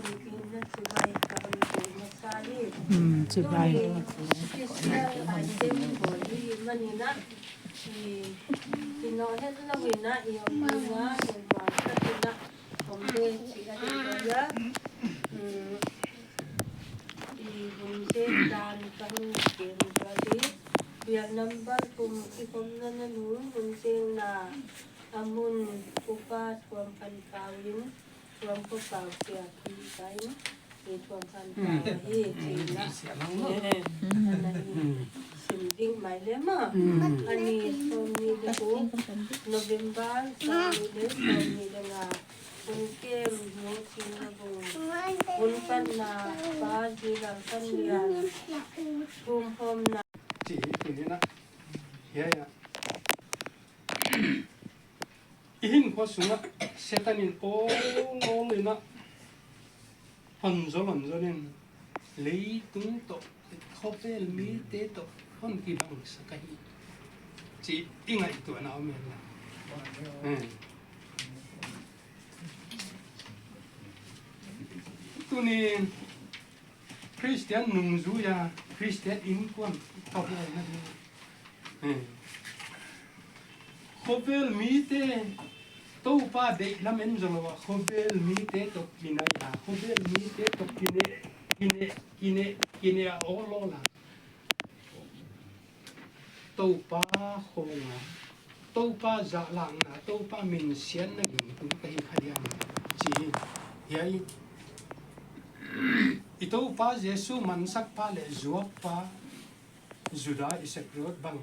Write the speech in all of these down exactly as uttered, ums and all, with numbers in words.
Chibai ka hon pi masa hi. Hmm, chibai. Tuni special item bawl hi manin a, i, i no het lou in a, i om ding a, i buang ka tin a, om de chi a ding a. Hmm, i hun se dan ka hun kem ka di. Bial number kum i kom na na nun, hun se na a mun upa tuam pan kawin. Tuam ko pau sia ki kai, ni tuam kan ka hi chi la. Eh, ana hi sim ding mai le maw. Ani sawmnih le guk November, sawmnih le, sawmnih le nga. Hun kem, nu chin na bung. Hun pan na, pa zi lam pan lian. Kum hom na. Chi hi tuni na. Ya, ya. I hinkhua sungah Setan in awl awl in a hon zol hon zol in leitung toh khovel mite toh hon kibang sak ahi chih i ngaihtuahna om e la. Eh. Tuni Christian nungzui a, Christian innkuan ka hawlna ding. Eh. Khovel mite, Toupa deihlam en zolou a, khovel mite toh kinai a, khovel mite toh kine, kine, kine, kine a awl awl a. Toupa khawng a, Toupa zahlakna, Toupa minsiatna gingtu ka hi kha diam chi hi. Hiai i Toupa Jesu mansakpa leh zuakpa Juda Iskariot bang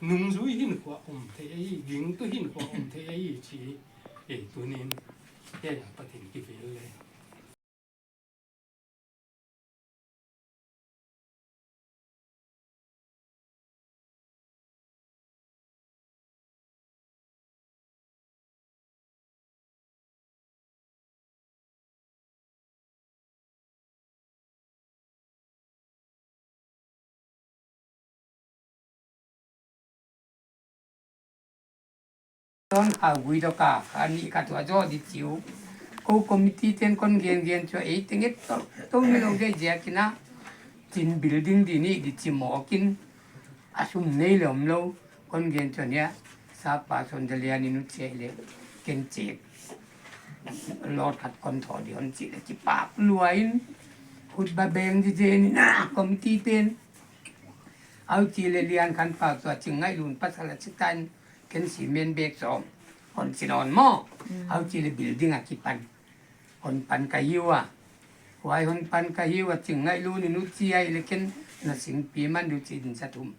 nungzui hinkhua om thei ahi, gingtu hinkhua om thei ahi chi hi. Eh, tunin hiai a Pathian kivel le. Ton kha gui dawk a, ani ka tuah zaw di chiu. Kou committee ten kon gen gen chu ei teng et to, to mi lo ge ziakin a. Chin building di ni di chi mawk in. A sum nei leh om lou, kon gen chu nia, sap pa son de lian in u che le, ken che. Lot khat kon tho di hon chi le, chi pak lua in, khut ba beng di zen in a, committee ten. Au chi le lian khan pa tua ching ngai lun pasal a chi tan, ken cement bag sawm, hon chi nawn maw. Mm. Au chi le building a kipan. Hon pan ka hi ua. Huai hon pan ka hi ua, ching ngai lun in u chi ai le ken na singpi man du chi din sa thum.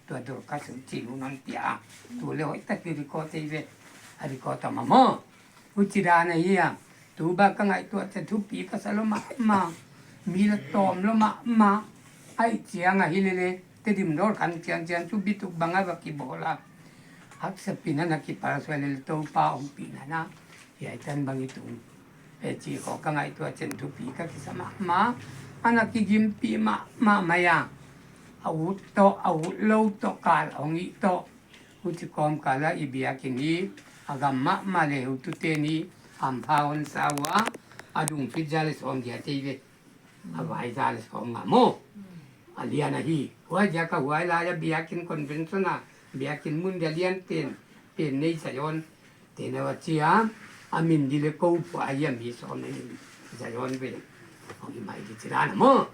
Tua dor ka sun chi lun hon pia. Tu le hoih tak di record tei ve. A record ta mah maw. U chi dan ahi a. Tu ba ka ngaihtuah chiang thupi ka sa lou mahmah. Mi la tawm lou mahmah. Ai chiang ahi le le. Tedim dor khan chiang chiang chu bituk bang a va kibawl a. Haksa pina na kipal suai le le Toupa ompihna na. Hiai tan bang i tung. E chi khawng ka ngaihtuah chiang thupi ka kisa mahmah. Ana kigimpih mahmah mai a. A ut toh, a ut lou toh kal hong i toh. Huchi kawmkal a i biakin hi. A gam mahmah le heutu te ni. Hampha hon sa ua. A dung feet za le sawm dia tei ve. A vai za le sawm nga maw. A lian ahi. Huai ziak a huai lai a biakin convention a. Biakin mun dia lian pen. Pen nei Zion. Tena wa chia. A min di le kou pua a hi a mi sawm nei. Zion ve. Hong i mai di chi dan a maw.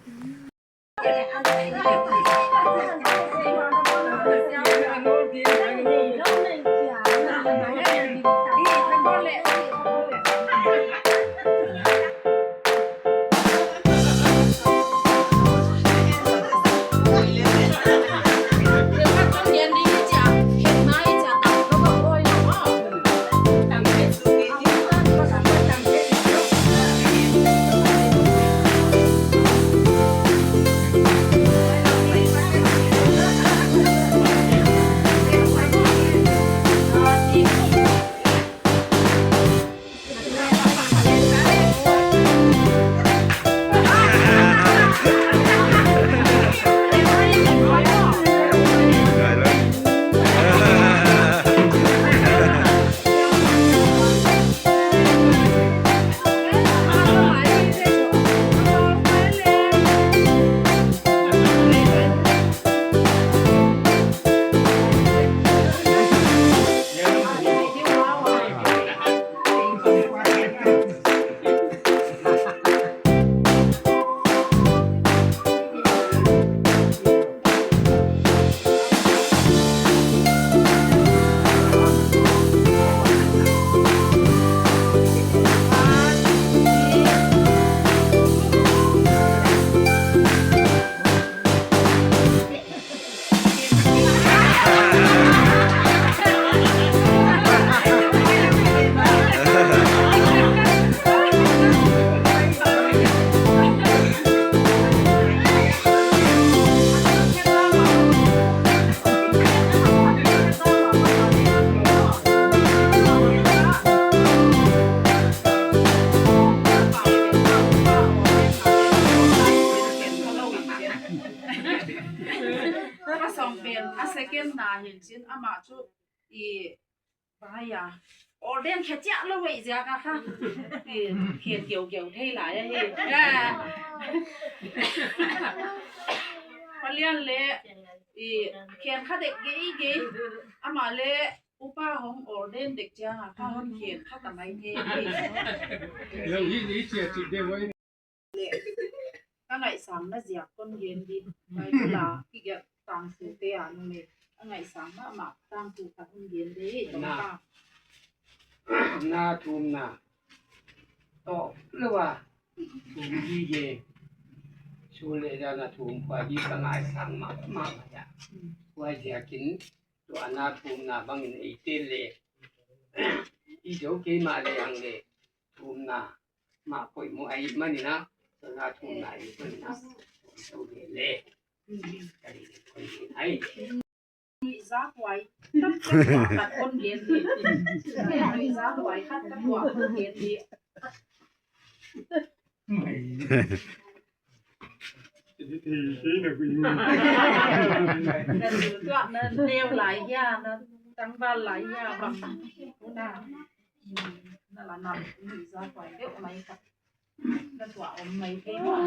Pen a second na hi'n chin amah chu i bang a ordain khe chiah lou vei ziak a kha. I khen kiau kiau thei lai ahi. Palian le i khen kha dek gei gei. Amah le upa hong ordain dek chiang a kha hon khen kha ta mai thei. Lou hi ni chia chi de wai. Ka ngaihsang na ziak kon gen di. Bible a kigelh tangthu te a nung e. Ka ngaihsang mahmah tangthu khat hon gen di. Na. Na thumna. Toh lou a. Thum di ge. Su le da na thum pa di ka ngaihsang mahmah ya. Huai ziakin tua na thumna bangin eite le. I dou kei mah le ang le. Thumna. Mah poimoh ahih manin a, so na thumna i poimoh na, so le le. Ka di kon di ai. Nui za huai, khat ka tuak khat kon gen di. Nui za huai, khat ka tuak kon gen di. Ka tuak na neu lai hia, na tangval lai hia, bang. Na, na la na, nui za huai deuh mai khat. Na tuak om mai kei maw.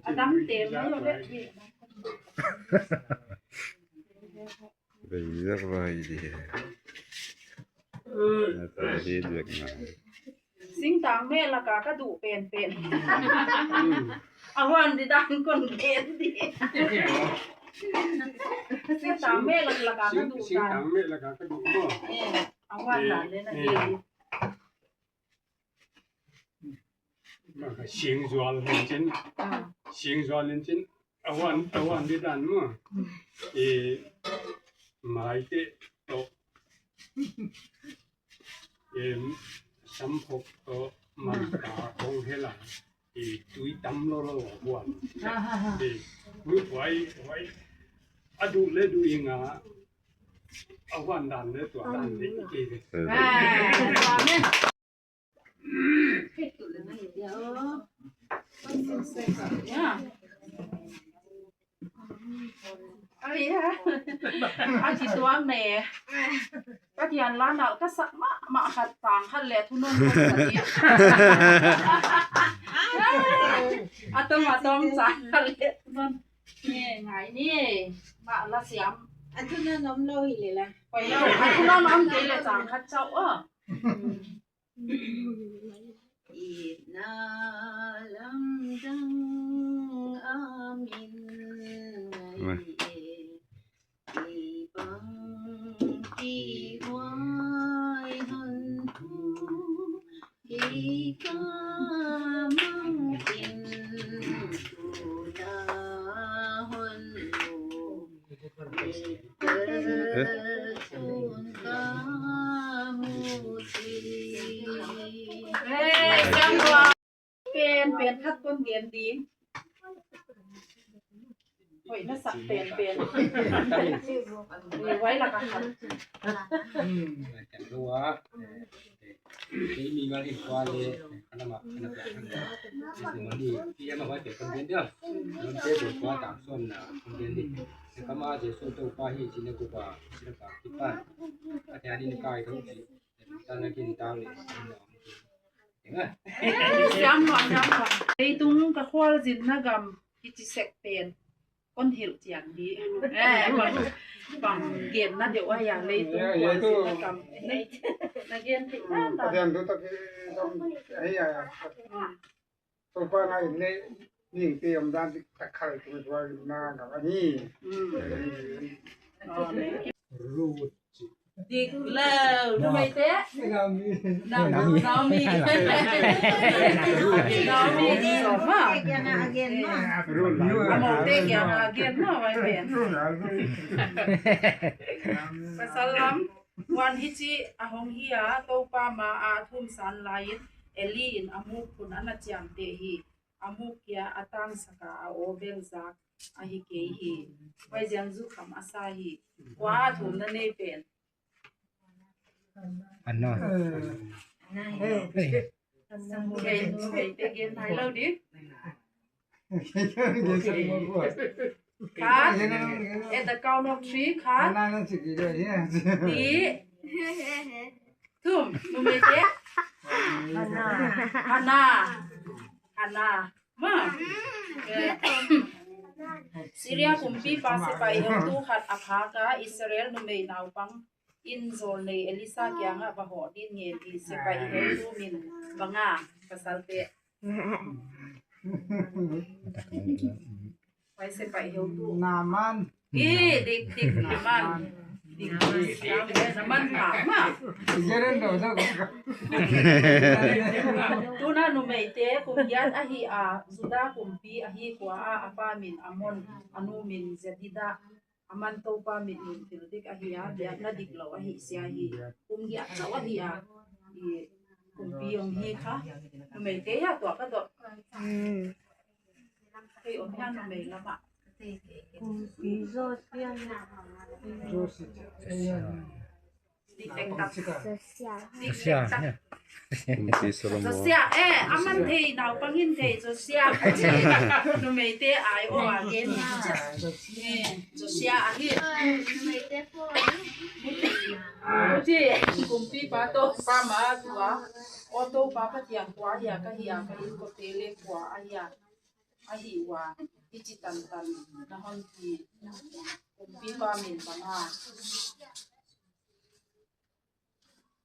Adam tem mai o bet. Vei ziak vai di. Na ta di ziak na. Singtang meh laka ka duh penpen. A huan di dan kon gen di. Singtang meh lak laka ka duh dan. Singtang meh laka ka duh maw. Eh, a huan dan le na gen di. Maka sing zual hi'n chin. Ah. Sing zual hi'n chin. A huan, a huan di dan maw. Eh, maite toh. Em, samphok toh, man ka hong hel a. Eh, tui tam lou lou a huan. Eh, nu huai, huai. A duh le duh ing a. A huan dan le tua dan le ke le. Ah, amen. Ai ya. A kituak ne. Pathian la nal ka sak mahmah khat, tang khat le thunom khat sa di. A tawm a tawm chang khat le thunom. Nge ngai ni. Mah la siam. A thunom om lou hi le la. Poi lou. A thunom om kei le chang khat chauh a. Itna lamdang amin ngai e, ibang kihuai han thu, kika mang tin tu na hon mu. Pen, pen khat kon gen ding. Hoih na sak pen, pen. Ni huai lak a khat. Kei mi ngal in kua le, ana ma, ana pia kan. Ni, pi ama huai te kon gen dia. Non te ko kua tang som na kon gen di. Kama Jesu Toupa hi, sina kupa, sina pa kipan. Ate ani ni kai thong si. Tana kin tau le. Siam luan, siam luan. Leitung ka khualzinna gam kichi sek pen. Kon hilh chian di. Eh, bang, bang genna deuh a ya, leitung khualzinna gam. Na gen theih dan dan. Pathian thu toh ki gam, ai ya. Toupa na in le, ning te om dan dik tak khai tu tua na gam ani. Ruth. Dik lou, numeite? Naomi. Naomi. Naomi. Naomi. Naomi. Amaute kia na gen na, vai pen. Pasal lam, huan hichi a hong hi a, Toupa ma a thum san lai in, Eli in a muk khun ana chiamteh hi, a muk kia a tang sak a, a aw bel zak ahi kei hi. Huaiziak zu kham a sa hi. Kua a thumna nei pen. Anna. Hey. Hey, hey, again, I love you. Khat, at the count of three, khat. Di. Thum, numeite. Hana. Hana. Hana. Ma. Syria kumpipa sepaih heutu khat a phak a, Israel numei naupang in zawlnei Elisa kiangah va hoh din ngen in, sepaih heutu min bang a, pasalte. Huai sepaih heutu. Naaman. Eh, dik, dik, Naaman. Dik, dik, Naaman, Naaman. Tuin numeite kum giat ahi a, Juda kumpi ahi kua a, a pa min Amon, a nu min Jedida, aman Toupa mitmuh thil dik ahi a, biakna diklou ahih ziak hi. Kum giat chauh ahi a, i kumpi hong hi kha. Numeite a tua ka dot. Hmm. Kei om hian numei lam ah. Kumpi Josia. Josia. Dik tak. Josia. Dik tak. Kumpi Solomon. Josia, eh, aman thei, naupang in thei, Josia. Numeite ai o a gen. Eh, Josia ahi. Numeite pawh. Uti, kumpipa Toupa ma tua. O Toupa Pathian, kua ahia ka hia, ka inkote leh kua ahia, ahi ua, i chi tantan na hon ti, kumpipa min bang a.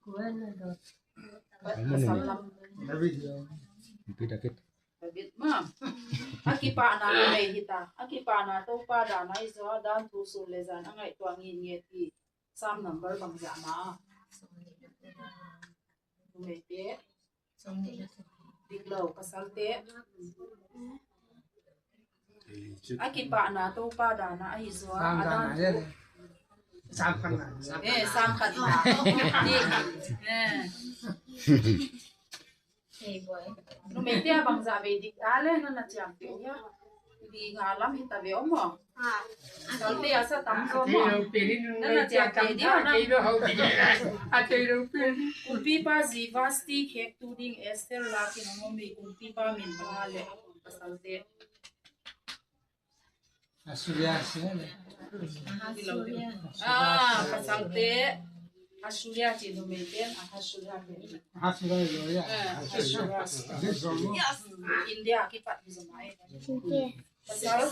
Kuan na dot. Pasal lam. David. David, David. David ma. A kipahna numei hita. A kipahna Toupa dan ahi zaw, dan thu sun leh zan a ngaihtuah ngitnget hi. Sam number bangzah na. Numeite. Diklou, pasalte. A kipahna Toupa dan ahi zaw. Sam a dan dan na, eh. Sam khat na. Eh, sam khat na. Dik. Eh. Numeite a bangzah vei dik a leh na na chiam te hia. Di nga lam hita ve om maw. Pasalte a sa tam zaw maw. Na na chiam te di na. Kumpipa zi Vasti khek tu ding Esther lak in a om hi, kumpipa min bang a leh, pasalte. Asuria, Asuria. Ah, pasalte. Asuria chi numeiten, Ahasuera. Ahasuera, ya. Eh, Ahasuera. Ahasuera. India kipat hi zaw mai. Pasal,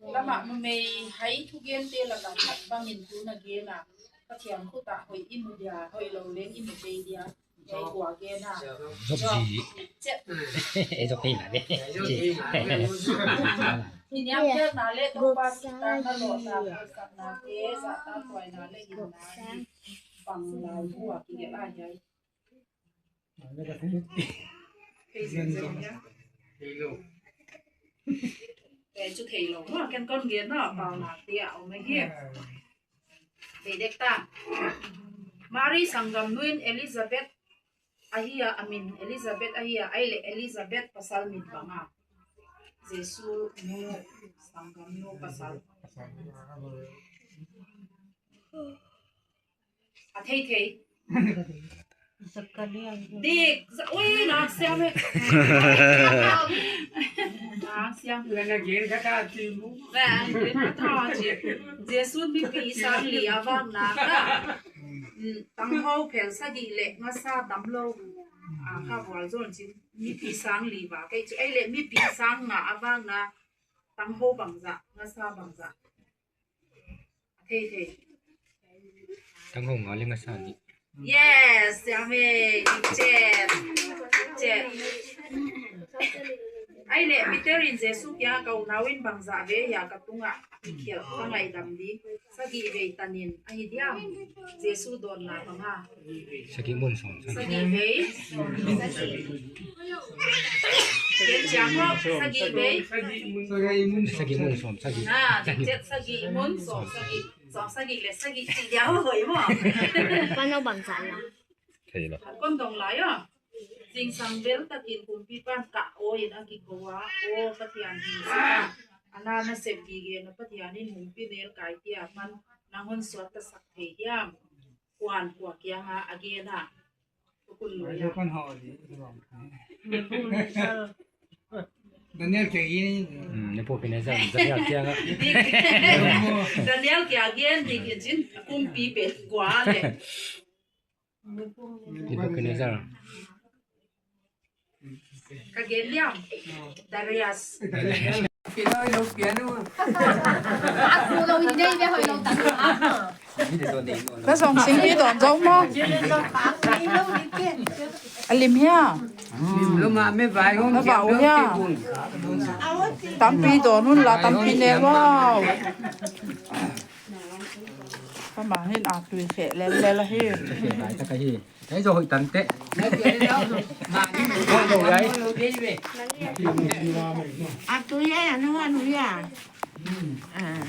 lama numei hai thugente laka khat bangin tu na gen a. Pathian khut ah hoih i mu dia, hoihlou leng i mu kei dia. Ei kua gen a. Job ji. Chet. Eh, job ji na de. Hi niam kher na leh Toupa kitakna lohna, sakna te, zahtakhuaina leh hinna hi. Bang lai hua kigelh a hiai. Kei zen zen hia. Kei chu theilou maw, ken kon gen na, pauna te a om ahi. Kei dek ta. Mari sanggamnu in Elizabeth ahi a, a min Elizabeth ahi a, ahihleh Elizabeth pasal min bang a. Jesu nu sanggamnu pasal. A thei thei. Zakaria. Dik, za-, ui, nak siam e. Nak siam. Lana gen ka ta ti mu. Ba, gen ka ta ti. Jesu mipi sang li a vak na ka. Mm, tanghou phel sagih leh ngasa damlou. A kha vual zon chin mipi sang li va. Kei chu ahihleh mipi sang nga a vak na. Tanghou bangzah, ngasa bangzah. Thei, thei. Tanghou nga leh ngasa nih. Yes, amen. Dik chet. Dik chet. Ahihleh, Peter in Jesu kiangah ka unau in bangzah vei hia ka tungah i khial ka ngaihdam di. Sagih vei tanin ahi diam. Jesu dawnna bang a. Sagih mun sawm sagih. Sagih vei. Ken chiang ho, sagih vei. Sagih mun sawm sagih. Ah, dik chet, sagih mun sawm sagih. Sawm sagih leh sagih chi dia ho hoi maw. Pano bangzah la. Thei la. Kon dong lai a. Zingsang bel takin kumpipan ka aw in a kikou a. Aw, Pathian hi sa. Ana nasep gige na Pathian in hung pi nel kai tia man nang hon suakta sak thei hiam. Kuan kua kianga a gen a. Daniel ke ini. Hmm, Nebuchadnezzar, Daniel kiang ah. Daniel kiang ah, ni ke chin kumpi pe kua le. Nebuchadnezzar. Ka gen liam. Darius. Piano, piano. Aku lo ini dia hoi lo tak. Na zong singpi dawn zou maw. A lim hia. Lim lo mah me vai hong. Na vau hia. Tampi dawn un la, tampi ne, wow. Ka mah hin a tui khe lel lel ahi. Khe lai tak ahi. Ei zo hoi tante. A tui ai anu anu ya. Ah.